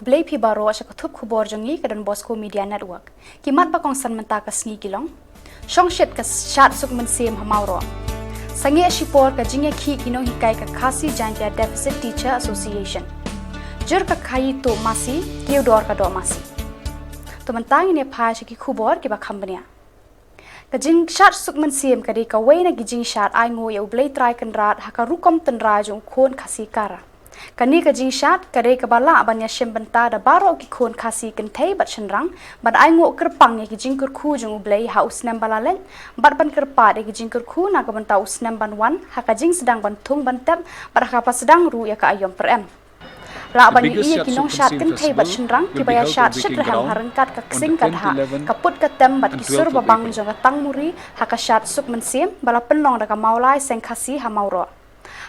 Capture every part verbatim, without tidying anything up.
Blei phi baroh sha ka thup khubor jong ngi ka Don Bosco Media Network. Ki mat ba kongsan mynta ka sngi ki long: Shongshit ka shad suk mynsiem ha Mawroh. Sangeh shipor ka jingïakhih ki nonghikai ka Khasi Jaintia Deficit Teacher Association. Jur ka khaii tuh masi, kiew dor ka doh masi. To mynta ngin ïa phai sha ki khubor kiba kham bniah. Ka jingshad suk mynsiem ka dei kawei na ki jingshad ainguh ïa U Blei Trai Kynrad ha ka rukom tynrai jong u khun Khasi Kara. Kane ka jingshad ka dei kaba lah ban ïashim bynta da baroh ki khun Khasi kynthei bad shynrang, ban ainguh kyrpang ïa ki jingkyrkhu jong U Blei ha u snem ba la leit, bad ban kyrpad ïa ki jingkyrkhu na ka bynta u snem ban wan ha ka jingsdang ban thung ban tep, bad ha kaba sdang ruh ïa ka aïom pyrem. Lah ban ïohi ïa ki nongshad kynthei bad shynrang kiba ïashad shitrhem ha ryngkat ka ksing ka dhah, ka put ka tem bad ki sur babang jong ka tangmuri ha ka shad suk mynsiem ba la pynlong da ka Mawlai Seng Khasi ha Mawroh.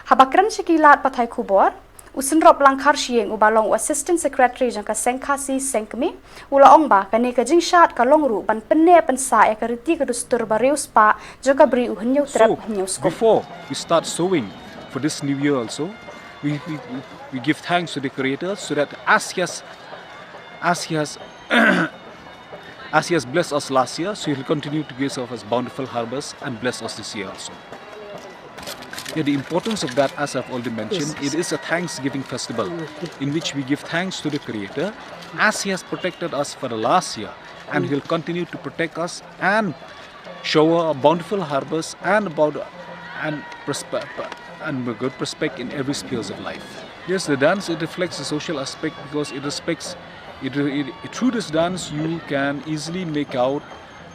Haba kren sha ki lad pathai khubor, u Synrop Langkharshiing uba long u Assistant Secretary jong ka Seng Khasi Seng Kmie, u la ong ba kane ka jingshad ka long ruh ban pynneh pynsah ïa ka riti ka dustur ba riewspah jong ka Bri U Hynñiewtrep Hynñiewskum. Before we start sowing for this new year also, we, we, we give thanks to the Creator, so that as He has, as He has, as He has blessed us last year, so He'll continue to give us bountiful harvest and bless us this year also. Yeah, the importance of that, as I've already mentioned, it is a thanksgiving festival in which we give thanks to the Creator as He has protected us for the last year, and He'll continue to protect us and shower a bountiful harvest and about and prosper and a good prospect in every spheres of life. Yes, the dance, it reflects the social aspect because it respects it, it, through this dance you can easily make out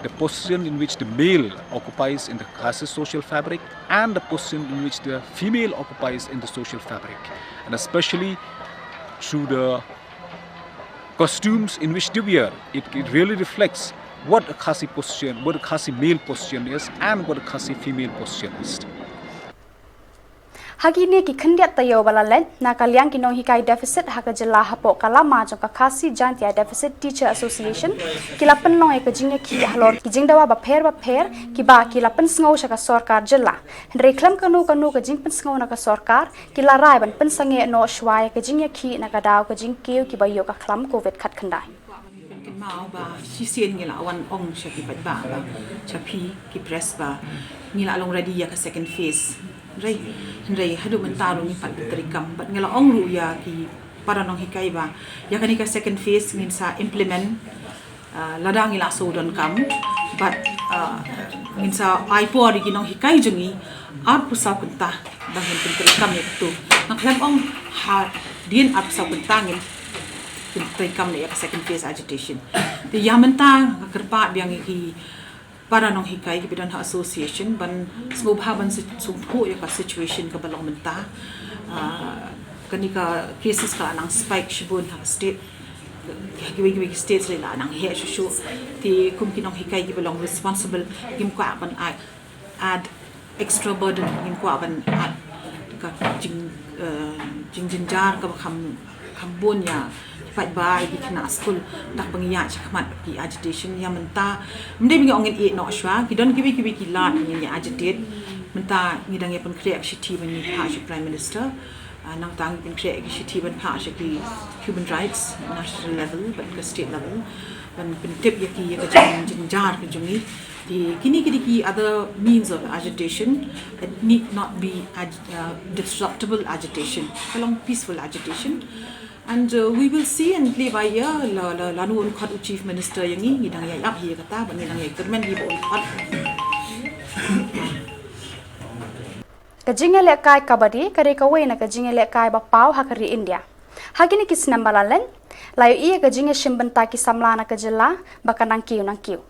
the position in which the male occupies in the Khasi social fabric and the position in which the female occupies in the social fabric, and especially through the costumes in which they wear, it, it really reflects what a Khasi position, what a Khasi male position is, and what a Khasi female position is. Ha kine ki khyndiat taïew ba la leit, na ka liang ki nonghikai deficit ha ka jylla hapoh ka lama jong ka Khasi Jaintia Deficit Teacher Association, ki la pynlong ïa ka jingïakhih halor ki jingdawa bapher bapher kiba ki la pynsngew sha ka sorkar jylla. Hynrei khlem kano kano ka jingpynsngew na ka sorkar, ki la rai ban pynsangeh noh shuwa ïa ka jingïakhih na ka daw ka jingkiew kiba ïoh ka khlam covid khatkhyndai. Kynmaw ba shisien ngi la wan ong sha ki paidbah ba, sha phi ki press ba ngi la long ready ïa ka second phase. Hynrei, hynrei haduh mynta ruh ngi pat pyntreikam bad ngi la ong ruh ïa ki para nonghikai ba ïa kane ka second phase ngin sa implement, ah, lada ngi la shu donkam, bad, ah, ngin sa ai por ïa ki nonghikai jong ngi arphew saw kynta ba ngin pyntreikam ïa katu. Nga khlem ong hadien arphew saw kynta ngin pyntreikam ïa ka second phase agitation. Te ïa mynta nga kyrpad biang ïa ki para nonghikai kiba don ha association ban sngewbha ban sngewthuh ïa ka situation kaba long mynta. Ah, kane ka cases ka la nang spike shibun ha state. Ha kiwei kiwei ki states la nang heh shuh shuh. Te kum ki nonghikai kiba long responsible, ngim kwah ban ai add extra burden, ngim kwah ban add ka jing, eh, jingjynjar kaba kham, kham bun ïa ki paidbah, ïa ki khynnah skul, da kaba ngi ïaid shakhmat ki agitation. Ïa mynta, ym dei ba ngi ong ngin ïeh noh shuwa, ki don kiwei kiwei ki lad ngin ïa agitate. Mynta ngi dang ïa pynkhreh ka shithi ban ïa phah sha Prime Minister. Ah, nangta ngi pynkhreh ka shithi ban phah sha ki human rights, national level bad ka state level, ban pyntip ïa ki ïa ka jing, jingjynjar ka jong ngi. Te kine ki dei ki other means of agitation. It need not be ag-, uh, disruptible agitation. Ka long peaceful agitation. And, uh, we will see and play by ear. La, la, lano un khot u Chief Minister ïa ngi, ngi dang ïa ïap hi ïa kata, bad ngi dang ïa kyrmen hi ba un khot. Ka jingïalehkai kabaddi ka dei kawei na ka jingïalehkai ba paw ha ka ri India. Ha kine ki snem ba la leit, la ïohi ïa ka jingïashim bynta ki samla na ka jylla ba ka nang kiew nang kiew.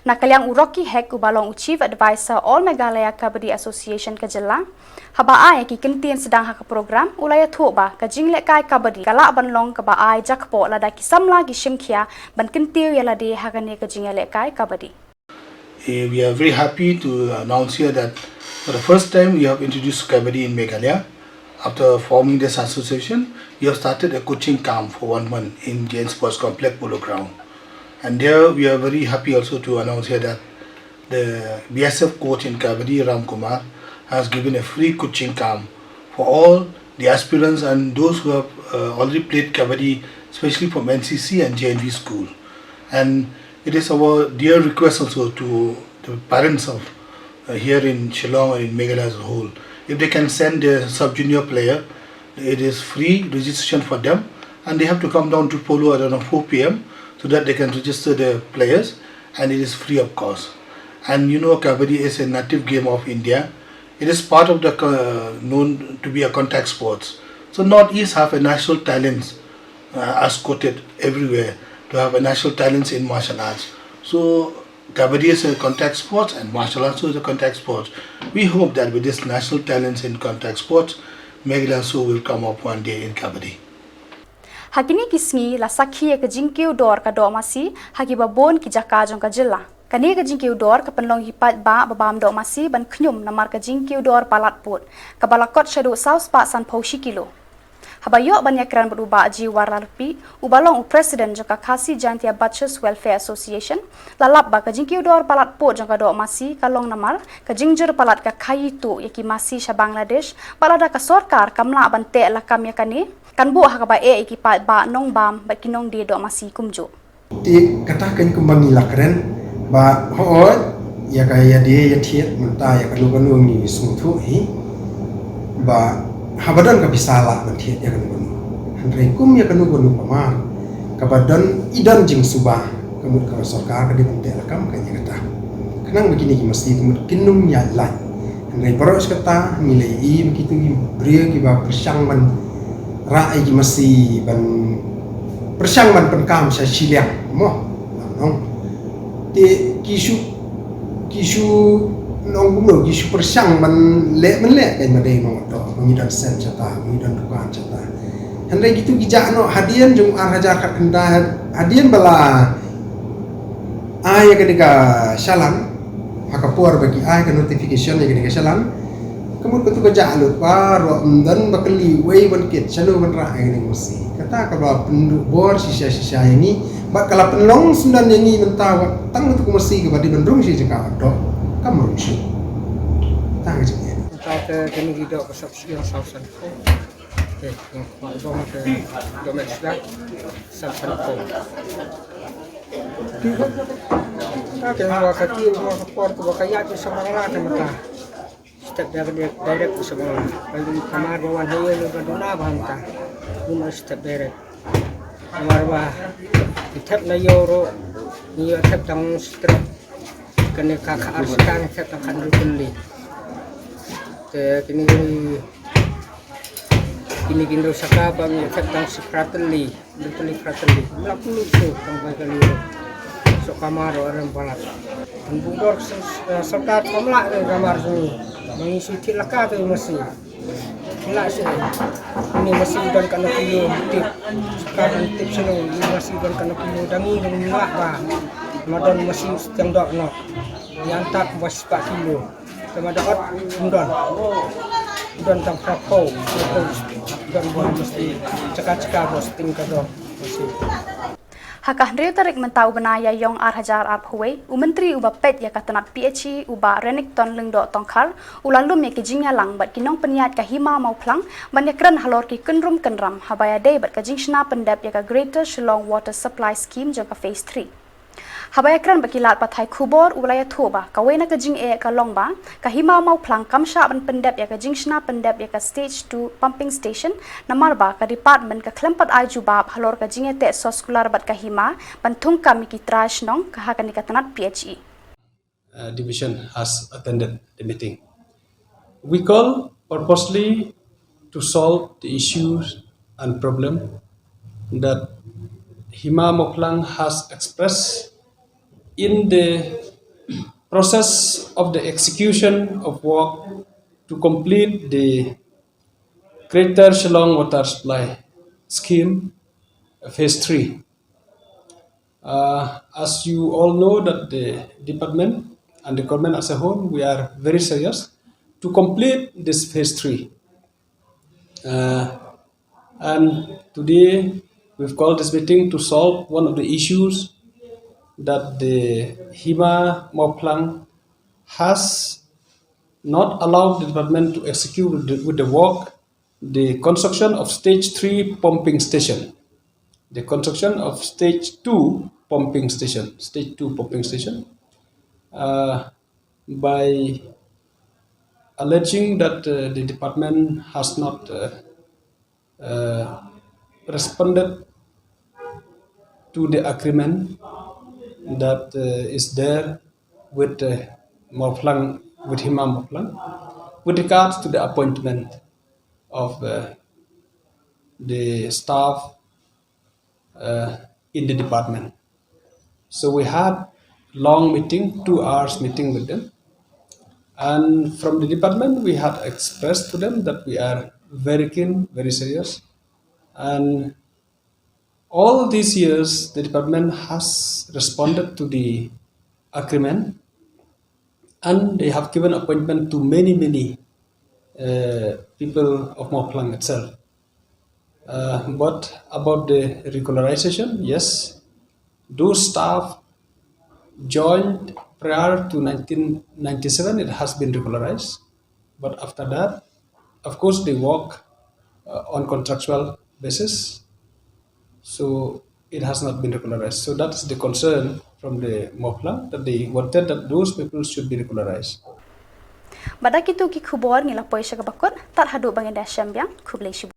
Na ka liang u Rocky Hek uba long u Chief Adviser All Meghalaya Kabaddi Association ka jylla, haba ai ïa ki kyntien sdang ha ka program, u la ïathuh ba ka jingïalehkai kabaddi ka lah ban long kaba ai jakpoh lada ki samla ki shim khia ban kyntiew ïa lade ha kane ka jingïalehkai kabaddi. Eh, we are very happy to announce here that for the first time we have introduced kabaddi in Meghalaya. After forming this association, we have started a coaching camp for one month in J N Sports Complex Polo Ground. And there we are very happy also to announce here that the B S F coach in kabaddi, Ram Kumar, has given a free coaching camp for all the aspirants and those who have, uh, already played kabaddi, especially from N C C and J N V school. And it is our dear request also to the parents of uh, here in Shillong and in Meghalaya as a whole, if they can send their sub-junior player, it is free registration for them, and they have to come down to Polo at around four p m so that they can register their players, and it is free of cost. And you know, kabaddi is a native game of India. It is part of the uh, known to be a contact sports. So Northeast have a national talents uh, as quoted everywhere to have a national talents in martial arts. So kabaddi is a contact sports and martial arts is a contact sports. We hope that with this national talents in contact sports, Meghalaya also will come up one day in kabaddi. Ha kine ki sngi la sakhi ïa ka jingkiew dor ka doh masi ha kiba bun ki jaka jong ka jylla. Kane ka jingkiew dor ka pynlong ïa ki paidbah ba bam doh masi ban khñium namar ka jingkiew dor palat pud kaba la kot shaduh saw spah sanphew shi kilo. Haba ïoh ban ïakren bad u Bah G Warlalpi, uba long u President jong ka Khasi Jaintia Butchers Welfare Association, la lap ba ka jingkiew dor palat pud jong ka doh masi ka long namar ka jingjur palat ka khaii tuh ïa ki masi sha Bangladesh, bad lada ka sorkar kam lah ban teh lakam ïa kane, kan buh ha kaba eh ïa ki paidbah nongbam bad ki nongdie doh masi kumjuh. Te kata kan kumba ngi la kren ba hooid ïa ka ïadie ïathied mynta ïa kano kano ngi sngewthuh hi ba haba don ka pisa lah ban thied ïa kano kano. Hynrei kum ïa kano kano ka mar kaba don i don jingsuba ka mut ka sorkar ka dei ban teh lakam ka ïa kata. Khnang ba kine ki masi ka mut kin ym ïaid lait. Hynrei baroh shi katta ngi la ïohi ba kito ki briew kiba pyrshang ban rah ïa ki masi ban pyrshang ban pynkam sha shiliang mo. Nong te ki shu ki shu nong kumno ki shu pyrshang ban leh ban leh kan ma dei nong to ngi don sen shata ngi don dukan shata. Hynrei kito ki jah noh hadien jong ar hajar khatkhyndai hadien ba la ai ïa kane ka shalan ha ka por ba ki ai ka notification ïa kane ka shalan. Ka mut katu ka jah lut baroh ym don ba kylli uei ban kit shano ban rah ïa kane ka masi. Kata kaba pynduh bor shisha shisha ïa ngi bad ka la pynlong syndon ïa ngi mynta wat tang katu ka masi kaba dei ban rung shi jaka wat doh kam rung shuh. Tang ka jingeh. Mynta ka kane ki doh ka sop shuh ïa saw san. Te, bong te, domek sda, san san ko. Te, ka ke wa ka ti wa ka por wa ka ya ti sa Bangla te mata. Step direct, direct sa Bangla. Bagi kamar bawan hayo ni ka duna bahanta. Duna step direct. Kamar ba, step na yo ro, ni yo step tang step. Kane ka ka ar skan step tang kan ru kuli. Te kini Kini ki ndu saka ba ngi thep tang si Fratelli, Fratelli, Fratelli. Mla pulu tu tang bai kali. So kamar o rem palat. Kan buk dor sorkar pamla ke kamar sini. Mangi si thik laka tu masi. Mla si. Ini masi udan kana kilo tip. Sorkar tip sini ini masi udan kana kilo dangi dangi mla ba. Madon masi tiang dok no. Yang tak bas pak kilo. Kama da ot ndon. Ndon tang prapau. Ndon buah mesti ceka-ceka bos ting ka dong. Mesti. Ha ka hynriew tarik mynta u bnai Ïaïong ar hajar arphew wei, u Myntri uba peit ïa ka tnat P H E uba Renikton Lyngdoh Tongkhar, u la lum ïa ki jingïalang bad ki nongpynïaid ka Hima Mawphlang ban ïakren halor ki kynrum kynram haba ïadei bad ka jingshna pyndep ïa ka Greater Shillong Water Supply Scheme jong ka Phase three. Haba ïakren bad ki lad pathai khubor u la ïathuh ba kawei na ka jingeh ka long ba ka Hima Mawphlang kam shah ban pyndep ïa ka jingshna pyndep ïa ka stage two pumping station namar ba ka department ka khlem pat ai jubab halor ka jingïateh soskular bad ka hima ban thungkam ïa ki trai shnong ka ha kane ka tnat P H E. Uh, division has attended the meeting. We call purposely to solve the issues and problem that Hima Mawphlang has expressed in the process of the execution of work to complete the Greater Shillong Water Supply Scheme Phase three. Uh, as you all know that the department and the government as a whole, we are very serious to complete this phase three. Uh, and today we've called this meeting to solve one of the issues that the Hima Mawphlang has not allowed the department to execute with the, with the work the construction of stage three pumping station, the construction of stage two pumping station, stage two pumping station, uh, by alleging that uh, the department has not uh, uh, responded to the agreement that uh, is there with uh, Mawphlang, with Hima Mawphlang, with regards to the appointment of uh, the staff uh, in the department. So we had long meeting, two hours meeting with them. And from the department, we had expressed to them that we are very keen, very serious. And all these years, the department has responded to the agreement, and they have given appointment to many, many uh, people of Mawphlang itself. Uh, but about the regularization, yes, those staff joined prior to nineteen ninety-seven, it has been regularized. But after that, of course, they work uh, on contractual basis. So it has not been regularized. So that is the concern from the Mawphlang, that they wanted that those people should be regularized. Bad da kitu ki khubor ngi la poi sha kaba kut, tad haduh ba ngin da shem biang, khublei shibun.